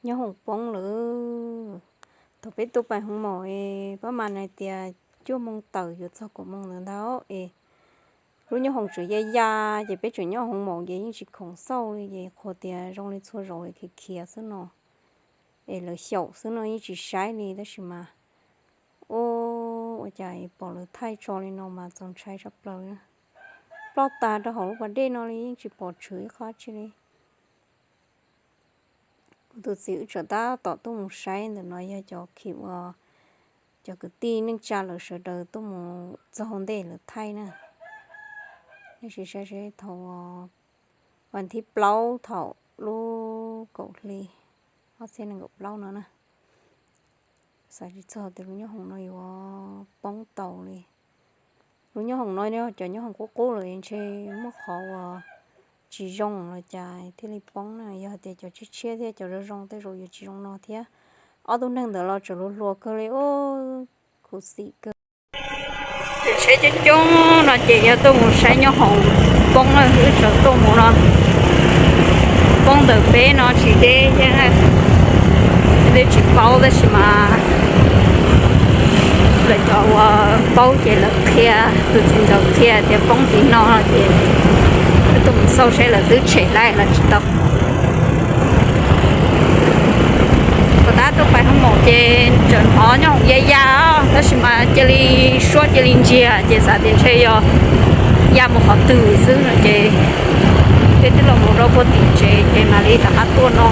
Nyob hoom poob lawm. Thaum peb tuaj pais hoov maum es pab mas hais tias cuaj moos tawm yuav txog kaum moos ntawd ntag es lub nyob hoom tseem ya ya, ces peb tseem nyob hoov maum ces yeej tsis khoom xauj li, ces qhuas tias zoo li txhua zaus khiav khiav xwb no, es lawv xyaum xwb no yeej tsis saib li, tab sis mas, ua cas pom lawv thaij tso li no mas txaus ntshai tshaj plaws li. Ploj tag rau hauv lub pas dej no li yeej tsis pom tshwm ib qho tsi li. Kuv tus txiv wb tseem tab tom tuaj mus saib ntawm no yog cov khim uas cov kwv tij neej tsa lawv sawv daws tuaj mus txog ntej lawv thaij na. Nej sim saib seb thaum vas thib plaub thaum lub kaum hli ob txhiab nees nkaum plaub no na, xav tsis txog tias lub nyob hoom no yuav poob tau li. Lub nyob hoom no yog cov nyob hoom qub qub lawm ntshe muaj qhov uas tsis zoo los cas thiaj li poob na. Yog hais tias cov tshiab tshiab thiab cov zoo zoo tej zaum yuav tsis zoo no thiab. Ob tug neeg ntawd los tseem hluas hluas kawg li, khuv xim kawg. Tsheb coob coob no ces yog tuaj mus saib nyob hoom poob na, wb tseem tuaj mus no. Poob ntawm peb no tsis deb thiab, twb tsis paub tab sis mas lawv cov uas paub ces lawv qhia, tus txiv ntxawm qhia tias poob tim no ces wb tuaj mus xauj saib lawv twb tshem laij los tsis tau. Puag ta tuaj pais hoov maum ces tseem hnov nyob hoom ya ya, tab sis mas cia li suab cia li ntsiag ces xav tias ntshe yog ya mus qhov twg xwb no ces peb twb los mus rau puag tim tsev ces mam li rov qab tuaj no.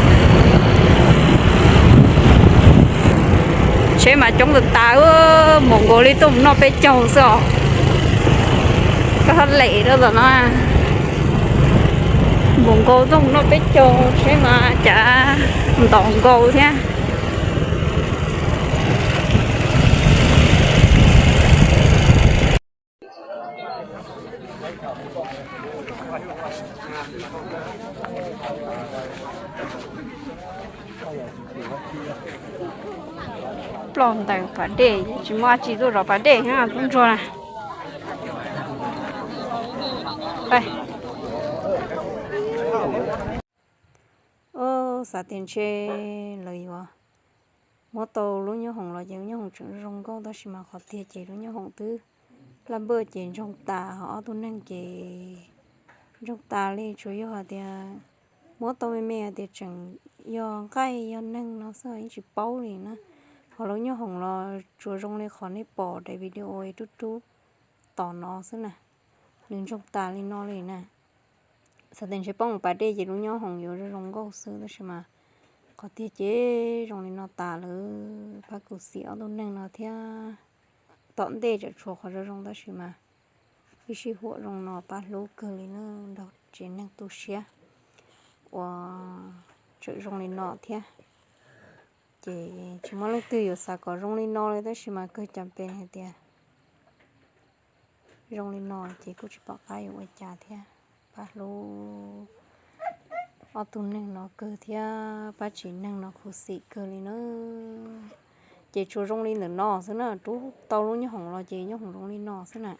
Tsheb mas coob tas tas, npaum nkaus li tuaj mus noj peb caug xwb os. Koj hab lem rau tom no, npaum nkaus tuaj mus noj peb caug, tsheb mas cav ntaus nkaus thiab. Ploj ntawm pas dej, tsis muaj dab tsi tuaj zov pas dej, tub ntsuag na. Xav tias ntshe lawv yuav muab tau lub nyob hoom los ces lub nyob hoom tseem zoo nkauj, tab sis mas qhov tiag ces lub nyob hoom twb laj npawj ces ntsoog tas, ho ob tug neeg ces ntsoog tas li, tsuas yog hais tias muab tau me me hais tias tseem yog nqaij yog neeg no xwb yeej tsis paub li na. Ho lub nyob hoom los tsuas zoo li qhov nej pom daim video rub rub tom no xwb na, nws ntsoog tas li no li na. Xav tias ntshe poob mus pas dej ces lub nyob hoom yuav zoo zoo nkauj xwb, tab sis mas qhov tiag ces zoo li no tas lawm. Pab khuv xim ob tug neeg no thiab. Tom ntej tseem tshuav qhov zoo zoo tab sis mas ib sij huam zoo no pab hlub kawg li na, nrog tsev neeg tu siab uas tseem zoo li no thiab. Ces tsis muaj leej twg yuav xav kom zoo li no li, tab sis mas kawg cam pes hais tias zoo li no ces kuj tsis pom qab yuav ua cas thiab. Pab hlub ob tug neeg no kawg thiab, pab tsev neeg no khuv xim kawg li na. Ces tsuas zoo li ntawm no xwb na, rub tau lub nyob hoom los ces nyob hoom zoo li no xwb na.